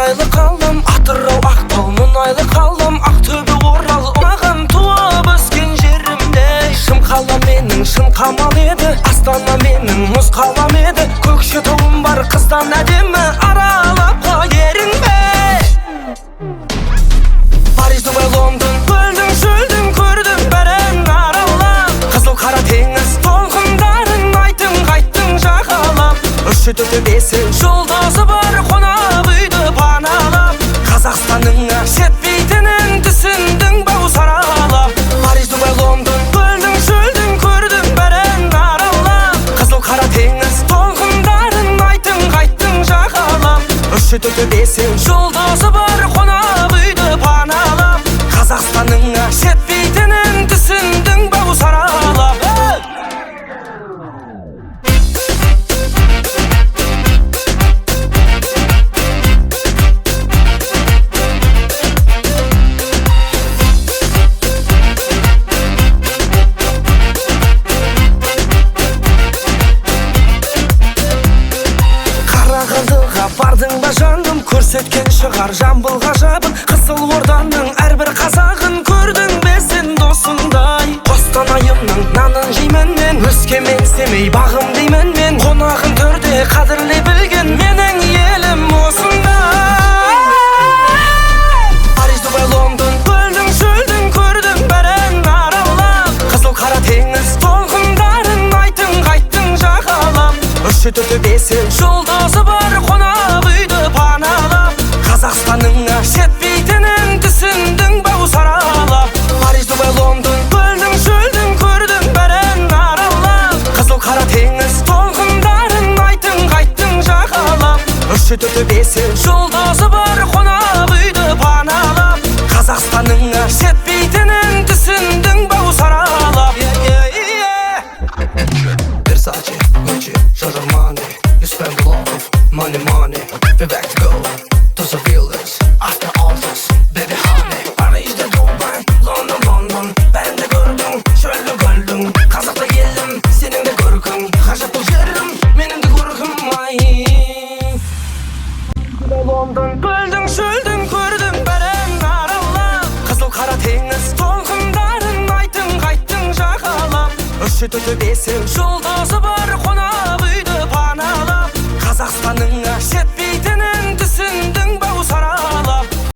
Арайлы қалам, Атырау, Ақтау, мұнайлы қалам, Ақтөбе, Орал, маған туып өскен жерімде. Шым қала менің, шын қамал еді, Астана менің, мұз қалам еді. Көкшетауым бар, қыздан әдемі, аралап ерінбе. Париж, Дубай, Лондон, көлдің, шөлдің көрдім бәрін аралап. Қызыл қара теңіз толқындарын айттым, қайттың жағалап. Үш, төрт, бесі жұлдызы бар қонақ үйді паналап. Қазақстанның жетпейтінін түсіндің бау саралап. Париж, Дубай, Лондон, көлдің, шөлдің көрдім бәрін аралап. Қызыл қара теңіз толқындарын айттым, қайттың жағалап. Үш, төрт, бесі жұлдызы бар қонақ үйді паналап. Қазақстанның жетпейтінін түсіндің бау саралап. Қарағандыға бардың ба жаным, көрсеткен шығар Жамбыл ғажабын. Қызыл орданың әрбір қазағын көрдің бе сен досыңдай. Қостанайымның нанын жеймін мен, Өскемен, Семей бағым деймін мен. Қонағын төрде қадірлей білген менің елім осындай. Париж, Дубай, Лондон, көлдің, шөлдің көрдім бәрін аралап. Қызыл қара теңіз толқындарын айттың, қайттың жағалап. Үш, төрт, бесі жұлдызы бар қонақ үйді паналап. Қазақстанның жетпейтінін түсіндің бау саралап. Париж, Дубай, Лондон, көлдің, шөлдің көрдім бәрін аралап. Қызыл қара теңіз толқындарын айттың, қайттың жағалап. Үш, төрт, бесі жұлдызы бар қонақ үйді паналап. Қазақстанның жетпейтінін түсіндің бау саралап. Versace, Gucci, Giorgio Armani. You spend a lot of money, money. We back to go to the village after all this, baby honey. Paris'te Dubai, London, London. Ben de gördüm, şöyle gördüm. Қазақта елім, сенің де көркің. Ғажап бұл жерім, менің де көркім ай. Лондон, көлдің, шөлдің көрдім бәрін аралап. Қызыл қара теңіз толқындарын айттың, қайттың жағалап. Үш, төрт, бесі жұлдызы бар